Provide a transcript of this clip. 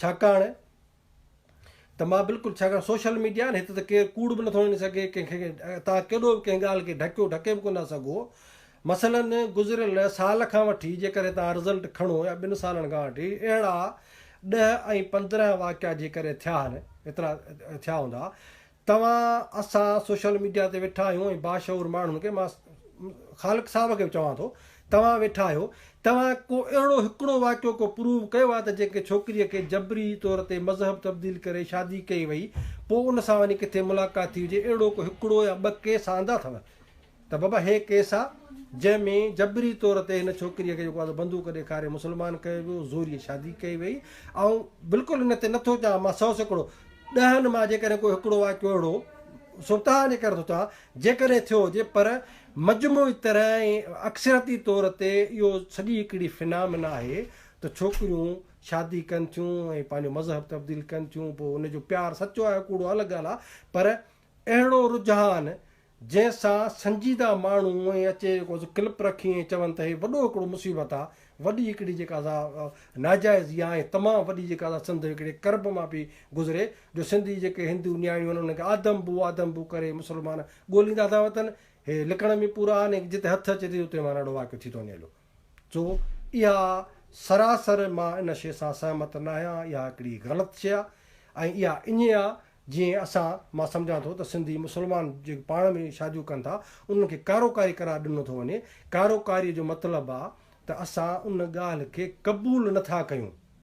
ڇاڪاڻ ته مان بلڪل ڇاڪاڻ سوشل ميڊيا آهي نه هت ته ڪير ڪوڙ به نٿو هڻي سگهي ڪنهن کي توهان ڪيڏو به ڪنهن ڳالهه کي ڍڪيو ڍڪي به ڪونه ٿا سگهو مثلاً گذريل سال کان وٺي جيڪڏهن توهان رزلٽ کڻو يا ٻن سالن کان وٺي اهڙا ڏهه ۽ 15 واقعا جيڪڏهن ٿيا آهن ايترا ٿيا هوندا توهان اسان سوشل ميڊيا تي ويٺا آهيون ۽ باشعور ماڻهن کي مان خالق صاحب کي به چوان ٿو توهان ويٺا آهيو توهان ڪو اهڙو هڪڙو واقعو ڪو پروو ڪيو آهي ته جنهن ڪنهن ڇوڪريء کي جبري طور تي مذهب تبديل ڪري شادي ڪئي وئي پوء ان سان وڃي ڪٿي ملاقات ٿي هجي اهڙو ڪو هڪڙو يا ٻه ڪيس آندا اٿو ته بابا هي ڪيس آ جنهن ۾ جبري طور تي هن ڇوڪريء کي جيڪو آ سو بندوق ڏيکاري مسلمان ڪيو ويو، زوريء شادي ڪئي وئي. آئون بلڪل ان تي نٿو چوان، مان 100% ڏهن مان جيڪڏهن ڪو هڪڙو واقعو اهڙو سو توهان جي ڪري ٿو چوان جيڪڏهن ٿيو هجي پر مجموعي طرح ۽ اڪثريتي طور تي اهو سڄي هڪڙي فنامنا آهي ته ڇوڪريون شادي ڪن ٿيون ۽ پنهنجو مذهب تبديل ڪن ٿيون پوء ان جو پيار سچو آهي ڪوڙو الڳ ڳالهه آ پر اهڙو رجحان جنهن سان سنجيده ماڻهو ائين اچي جيڪو سو ڪلپ رکي ائين چون ته هي وڏو هڪڙو مصيبت آ، وڏي هڪڙي جيڪا سا ناجائزي آ ۽ تمام وڏي جيڪا سا سنڌ هڪڙي ڪرب مان پئي گذري جو سنڌي جيڪي هندو نياڻيون آهن انهن کي آدم بو آدم بو ڪري مسلمان ڳوليندا ٿا وتن، هي لڪڻ ۾ پورا آهن ۽ جتي هٿ اچي ٿي اتي معنيٰ اهڙو واقعو ٿي ٿو وڃي هليو. سو اها سراسر مان ان شيء سان سهمت ناهيان، اها هڪڙي غلط شيء آ ۽ اها ائين آ جيئن اسان، مان سمجهان ٿو ته سنڌي مسلمان جيڪي پاڻ ۾ شاديون ڪن ٿا، انهن کي ڪاروڪاري قرار ڏنو ٿو وڃي. ڪاروڪاريء جو مطلب آ ته اسان ان ڳالهه کي قبول نه ٿا ڪيون.